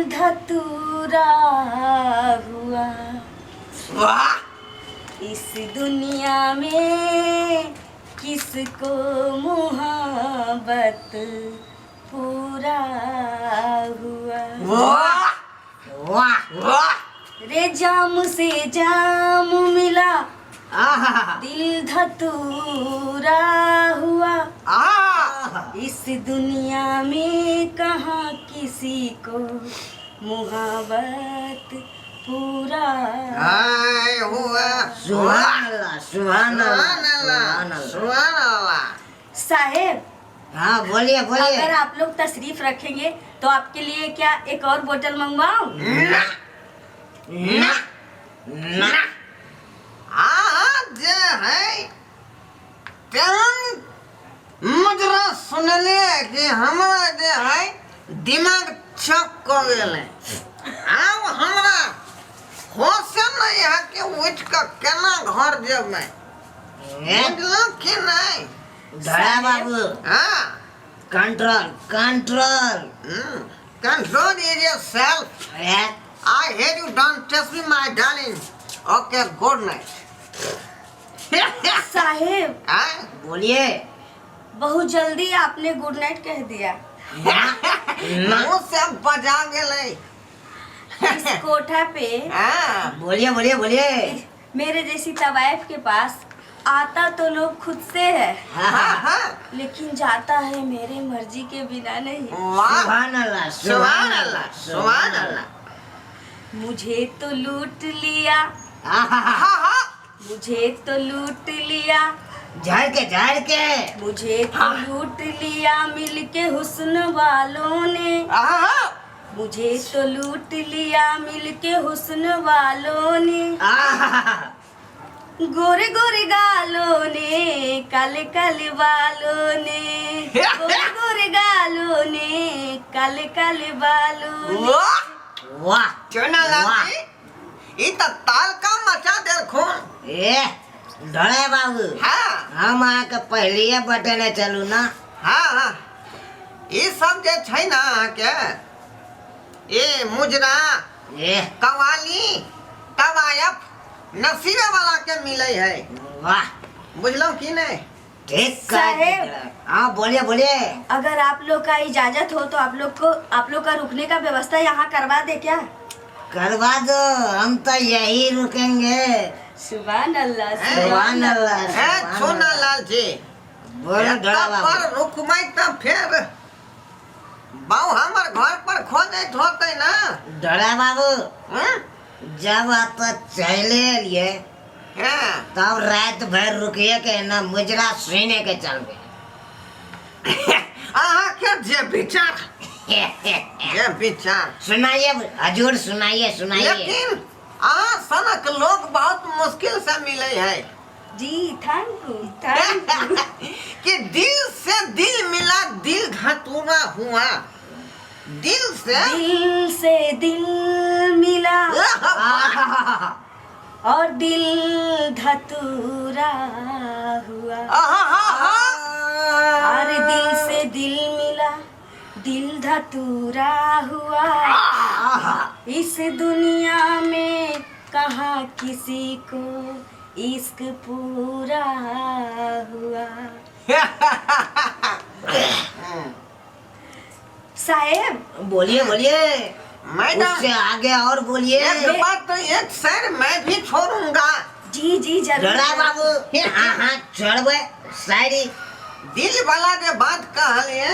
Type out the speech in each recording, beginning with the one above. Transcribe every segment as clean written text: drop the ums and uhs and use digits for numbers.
धतूरा हुआ। वाह। इस दुनिया में किसको मोहब्बत पूरा हुआ। वाह। वाह। वाह। रे जाम से जाम मिला, आहा। दिल धतूरा हुआ। आहा। इस दुनिया में कहाँ किसी को मोहब्बत पूरा। हाय हुआ। सुभान अल्लाह, सुभान अल्लाह, सुभान अल्लाह। सुभान अल्लाह। सुभान अल्लाह। साहेब। हाँ, बोलिए बोलिए। अगर आप लोग तशरीफ रखेंगे तो आपके लिए क्या एक और बोतल मंगवाऊं? ना ना ना, आ जे है तेहन मुजरा सुनलिए कि हमरा जे है दिमाग चक कऽ गेलै। आब हमरा होश नहि है कि उठि कऽ केना घर जेबै। ए, बुझलहुँ कि नहि? धरा बाबू। हाँ। Control, control. Control is yourself. A, I hate you, don't touch me, my darling. Okay, good night. साहेब। हाँ? बोलिए। बहुत जल्दी आपने गुड नाइट कह दिया। ना। मुँह से बजा गेलै। इस कोठा पे हाँ। बोलिए बोलिए बोलिए। मेरे जैसी तवायफ के पास आता तो लोग खुद से है, हाँ। हाँ हाँ। लेकिन जाता है मेरे मर्जी के बिना नहीं। वाह। सुभान अल्लाह। सुभान अल्लाह, सुभान अल्लाह। मुझे तो लूट लिया। आहा। हाँ हाँ। मुझे तो लूट लिया। झाड़ के, झाड़ के। मुझे तो लूट लिया मिलके हुस्न वालों ने। हाँ। मुझे तो लूट लिया मिलके हुस्न वालों ने। आहा। गोरे गोरे गालों ने, काले काले बालों ने, गोरे गोरे गालों ने, काले काले बालों ने। वाह। वाह। चुना लाल जी, ई त तालका मचा देलखुन। ए ढोले बाबू। हाँ। हम अहाँके पहिलिए बटेने चलू ना। हाँ हाँ, ई सब जे छै ना अहाँके ए मुजरा, ए, कवाली, तवायफ नसीबे वाला के मिले है। वाह। बुझलहुँ कि नहीं? ठीक कहै छी। साहेब। हाँ, बोलिए बोलिए। अगर आप लोग का इजाजत हो तो आप लोग को, आप लोग का रुकने का व्यवस्था यहाँ करवा दे क्या? करवा दो, हम तो यही रुकेंगे। सुभान अल्लाह। सुभान अल्लाह। ए सुभान सोना अल्लाह। लाल जी। बोलो ढोला एतऽ बाबू। पर रुकबै तऽ फेर बाऊ हमर घर पर खोजैत होतै ना। ढोला बाबू। हम्म? जब आप चले एलिए तब रात भर रुकिए के ना, मुजरा सुने के चलबे। अहाँके जे विचार, जे विचार। सुनाइए हजूर, सुनाइए सुनाइए। लेकिन अहाँ सनक लोग बहुत मुश्किल से मिले है। जी, thank you, thank you. कि दिल से दिल मिला, दिल धतूरा हुआ, दिल से दिल से दिल मिला और दिल धतूरा हुआ। और दिल से दिल मिला, दिल धतूरा हुआ। इस दुनिया में कहाँ किसी को इश्क पूरा हुआ। साहेब। बोलिए बोलिए। मैडम। उससे आगे और बोलिए। एक बात तो एक सर मैं भी छोड़ूंगा। जी जी, जरूर। ढोला बाबू, हाँ हाँ, छोड़बे शायरी। दिल वाला जे बात कहलिए,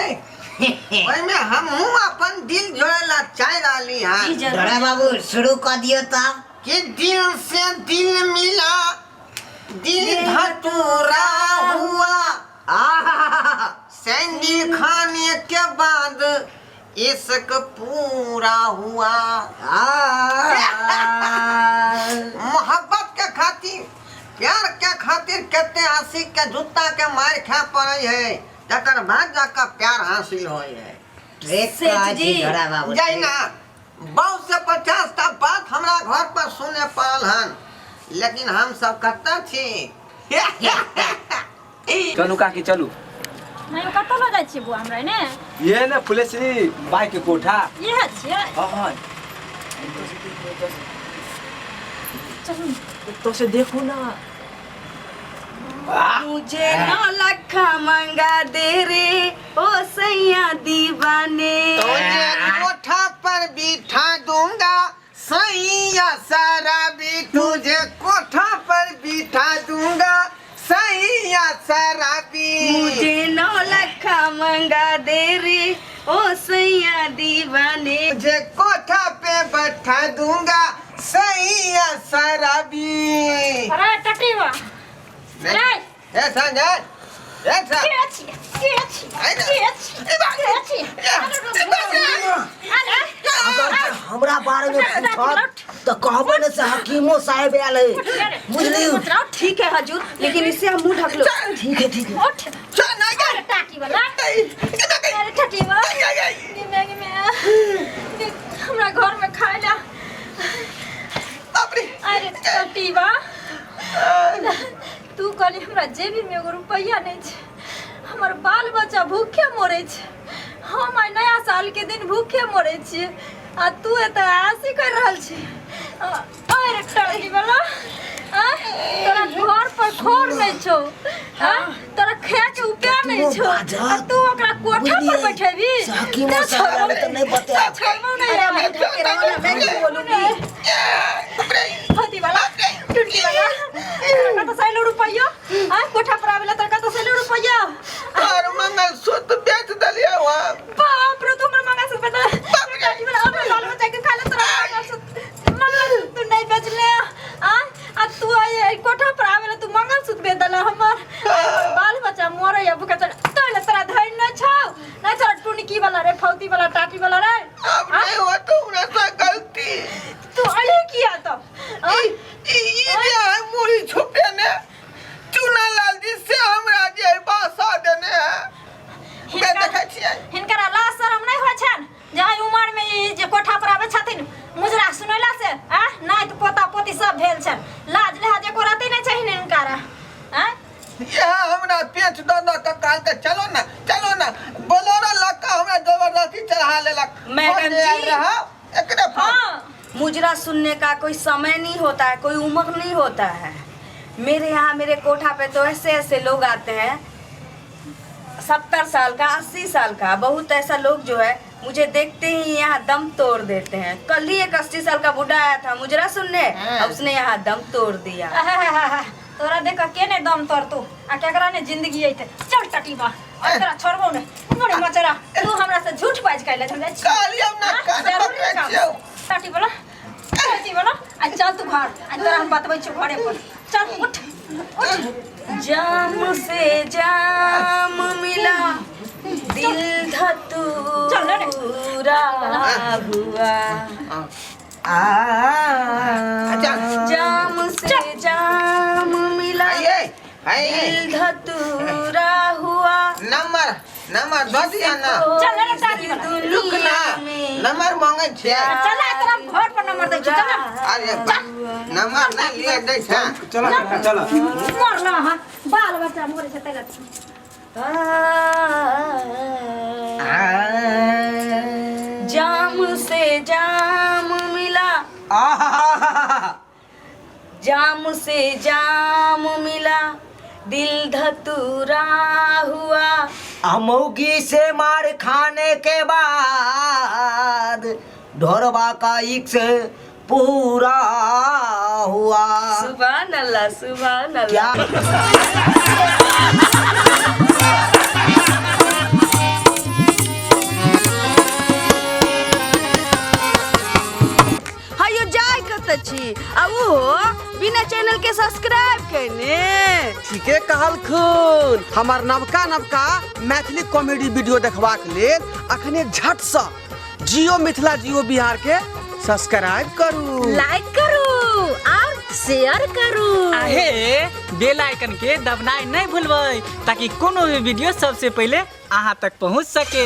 ओहिमे हमहूँ अपन दिल जोड़े ला चाह रहली हन। जी, जरूर। ढोला बाबू, शुरू कर दियो तब। कि दिल से दिल मिला, दिल धतूरा हुआ, सैंडल खाने के बाद इश्क पूरा हुआ। मोहब्बत के खातिर, प्यार के खातिर कते आशिक के जूता के मार खाए पड़े है, तकर बाद जाकर प्यार हासिल होय है। ठीक सेठ कहै छी। जी। ढोला बाबू। जहिना बहुत से 50 टा बात हमरा घर पर सुने पड़ल हन, लेकिन हम सब कतऽ छी? चलू काकी, चलू। नहि, कतऽ लऽ जाइ छियै बौआ हमरा ने? ये ना फुलेश्वरी बाई के कोठा। इएह छियै। हाँ हाँ, तो से देखो ना। मुझे 9 लखा मंगा दे रे ओ सैया दीवाने। तुझे कोठा पर बिठा दूंगा सैया शराबी, तुझे कोठा पर बिठा दूंगा सैया शराबी। मुझे 9 लखा मंगा दे रे ओ सैया दीवाने। तुझे कोठा पे बैठा दूंगा सैया शराबी। अरे टटीवा, अरे। ए संजय, ए के छियै, के छियै, के छियै, के छियै? अरे। अगर हमरा बारे में पूछत तो कहबो ने से हकीमो साहेब आयल है, बुझली? ठीक है हजूर, लेकिन इससे हम मुंह ढक लो। ठीक है, ठीक है। उठ। अरे टाटी वाला, अरे टटीवा, गे हमरा घर में खाए ला। अरे टटीवा, तू कहली हमरा जेबी में एगो रुपैआ नहीं छै, हमर बाल बच्चा भूखे मरै छै, हम आइ नया साल के दिन भूखे मरै छियै आ तू एतऽ आसी कर रहल छी। अरे टटी वाला, तोरा घर पर खोर नहीं छौ, तोरा खाए के उपाय नहीं छौ आ तू ओकरा कोठा पर बैठेबी? से हकीमो साहेब आयल तो नहीं बताया। छोड़बो नहीं। अरे मुंह ढक के रहो ना, मैं क्यों बोलूंगी? फती वाला, टुटकी वाला, तोरा कतऽ से अयलौ रुपैया? आ कोठा पर आवेला तोरा कतऽ से अयलौ रुपैया? और मंगलसूत्र बेच दिलिया वहाँ। बाप रे, तू हमर मंगलसूत्र बेच, टटी वाला, अपना बाल बच्चा के खा ले। तोरा मंगलसूत्र, मंगलसूत्र नहीं बेचले आ आ तू आई कोठा पर आवेला तू मंगलसूत्र बेच देला हमर। बाल बच्चा मरे या भूखे चल तोले, तोरा धैर्य नहीं छौ, नहीं छौ टुनकी वाला रे, फौती वाला, टाटी वाला रे? अब नहीं हो तो हमरा गलती। तू अले किया तो? ई ई ई जे है मुड़ी छुपे ने चुना लाल जी से हमरा जे बासा देने है, मैं देखै छियै। हिनकर लाज शरम नहीं होइ छनि जे एहि उमर में ई जे कोठा पर आबै छथिन मुजरा सुनैला से? आ नाति पोता पोती सब भेल छनि, लाज लिहाज एको रत्ती नहि छै हिनकर आ। यह हमरा पेच दऽ दऽ के कहलकै, चलो ना, चलो ना। बोलेरो लग कऽ हमरा जबरदस्ती चढ़ा लेलक। मैडम फोन जे आयल जी। रहौ, एकरे फोन। मुजरा सुनने का कोई समय नहीं होता है, कोई उम्र नहीं होता है। मेरे यहाँ, मेरे कोठा पे तो ऐसे ऐसे लोग आते हैं, 70 साल का, 80 साल का, बहुत ऐसा लोग जो है मुझे देखते ही यहाँ दम तोड़ देते हैं। कल ही एक 80 साल का बूढ़ा आया था मुजरा सुनने और उसने यहाँ दम तोड़ दिया। आहाहाहा, तोरा देख के ने दम तोड़तौ आ केकरा ने जिंदगी अइते? चल टटीबा, और तोरा छोड़बो ने। मोरे मचरा, तू हमरा से झूठ बाज के ले हम जाइ छी। कहलियौ ना, कान जरूरी पकड़ै काम। छियौ। टाटी बोला, टाटी बोला, आ चल तू घर, आ तोरा हम बतबै छियौ घरे पर। चल, उठ उठ। जाम से जाम मिला, दिल चल रे। धतूरा हुआ। अच्छा। जाम से जाम मिला, आइए आइए। दिल धतूरा हुआ। नंबर, नंबर दऽ दिअ ना। चल रे टाटी वाला। रुक ना, नंबर मांगै छियै। चल आ, तोरा हम घर पर नंबर दै छियौ, चल ना। अरे बा, नंबर नहि लिए दै छै। चला चला। मरल अहाँ, बाल बच्चा मरे छै तैला। जाम से जाम मिला, जाम से जाम मिला, दिल धतूरा हुआ। मौगी से मार खाने के बाद ढोरबा का इक्स पूरा हुआ। सुभान अल्लाह, सुभान अल्लाह। क्या? हयो, जाय कत छी आ ओहो बिना चैनल के सब्सक्राइब केने? ठीके कहलखुन। हमर नवका नवका मैथिली कॉमेडी वीडियो देखबाक लेल अखने झटसँ जियो मिथिला, जियो बिहार के सब्सक्राइब करू। लाइक करू और शेयर करू। आहे बेल आइकन के दबनाइ नहीं भूलबै, ताकि कोनो भी वीडियो सबसे पहले अहाँ तक पहुँच सके।